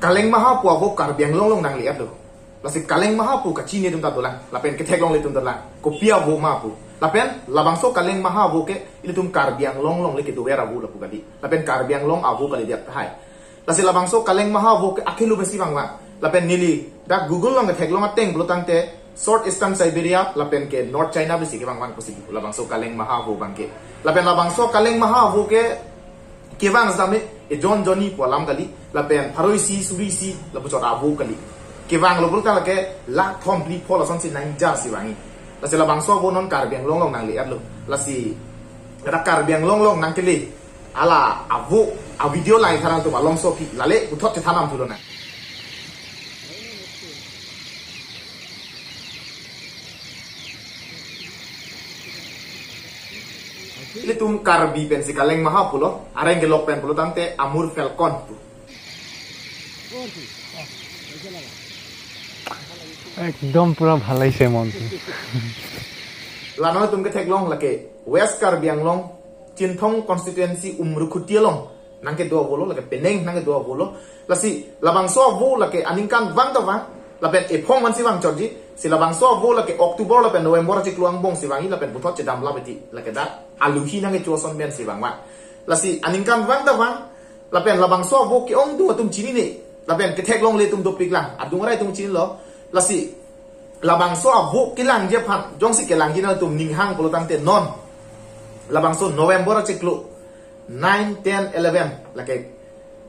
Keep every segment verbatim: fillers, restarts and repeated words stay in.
Kaleng Maha pu avo Karbi Anglong along nangle-etlo. Lasi Kaleng Maha pu kachini atum ta dolang, lapen ketheklongle atum dolang. Kopi avo ma pu. Lapen labangso Kaleng Maha avo ke ilitum Karbi Anglong alongle kedover avo lapu kali. Lapen Karbi Anglong avo kalidet tahai. Lasi labangso Kaleng Maha avo ke akelu besi vangvang. Lapen neli dak Google along ketheklong ateng pulotangte South Eastern Siberia lapen ke North China besi kevangvang pusi labangso Kaleng Maha avo abangke. Lapen labangso Kaleng Maha avo ke kevang sitame ejon jonni pu alam kali, lapen pharo isi suri isi lapuchot avo kali. Kevanglo pulotangte lake lakh thom phli pho lasonsi nangjarsi vangji. Lasi labangso avo non Karbi Anglong along nangle-etlo. Lasi kada Karbi Anglong along nangkele hala avo a-video lang thanang atum alongso aphi lale puthot chethan nam thulo nang. Ilitum Karbi pensi Kaleng Maha pulo, areng kelok pen pulotangte Amur Falcon pu. একদম পুৰা ভাল লাগিছে মনটো। La non itum ketheklong lake West Karbi Anglong, Chinthong constituency Umrukhuti along nangkedo avolo, lake penang nangkedo avolo. Lasi labangso avo lake aningkanvang ta vang, lapen ephong mansi vangchotji. Si labangso avo lake October lapen November achiklo angbongsi vangji, lapen puthot chedam lap eti, lake dak aluhi nangkecho ason pensi vangvang. Lasi aningkanvang ta vang, lapen labangso avo ke-ongdung atum chinine, lapen ketheklongle atum dopiklang, adung arai atum chinilo. Lasi labangso avo kelangji aphan, jongsi kelangji nangtum ninghang pulotangte non labangso November achiklo nine, ten, eleven, lake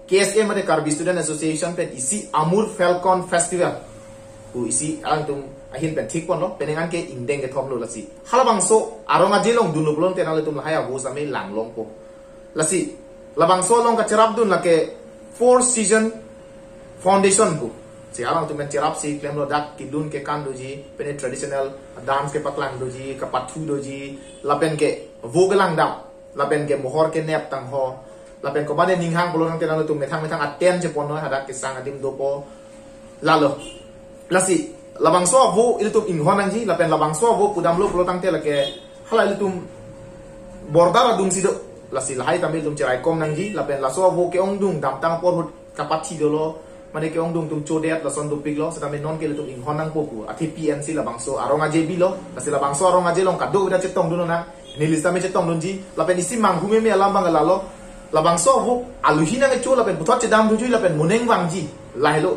K S A mate Karbi Student Association pen isi Amur Falcon Festival pu isi alangtum ahin pen thikponlo, penang anke ingdeng kethomlo. Lasi halabangso arong aje along dunlo pulote nanglitum lahai avo sitame langlongpo. Lasi labangso along kacherapdun lake Four Season Foundation pu. Si alangtum pen cherapsi klemlo, dak kedun kekan doji, pine traditional dance kepaklang doji, kapathu doji, lapen ke avo kelang dam, lapen ke mohor kenep tangho, lapen komatne ninghang pulotangte nanglitum methang methang a-tent cheponlo, hadak kesang adim dopo. Lalo. Lasi labangso avo ilitum inghon nangji, lapen labangso avo pudamlo pulotangte lake hala ilitum border adungsi do. Lasi lahai tame ilitum cheraikom nangji, lapen laso avo ke-ongdung damtang apor ahut kapathi dolo, mane ke-ongdung atum chodet lason dopiklo, setame non ke ilitum inghon nangpo pu athepi ansi labangso arong aje bilo. Lasi labangso arong aje along kadokave ta chetongdun nang, neli sitame chetongdunji, lapen isi manghumeme alam abang lalo, labangso avo aluhi nangkecho lapen puthot chedam thuji lapen moneng vangji, lahelo.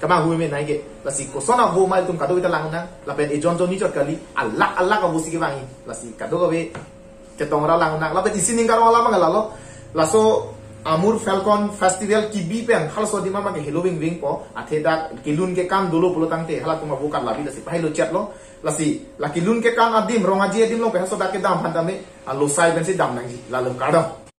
Kamanghumeme nai ke. Lasi koson avo ma ilitum kadokave ta lang nang, lapen ejon jonni chot kali, alakh alakh avo si kevangji. Lasi kadokave chetong ra lang nang, lapen isi ning karong alam abang lalo. Laso Amur Falcon Festival kebi pen halaso adim abang ke helo vingvingpo, athe dak kelun kekan dolo pulotangte halatum avo kalabi, lasi pahelo chetlo. Lasi la kelun kekan adim, rong aje adim along pen halaso dak kedam aphan tame alosai pensi dam nangji, lalo kardom.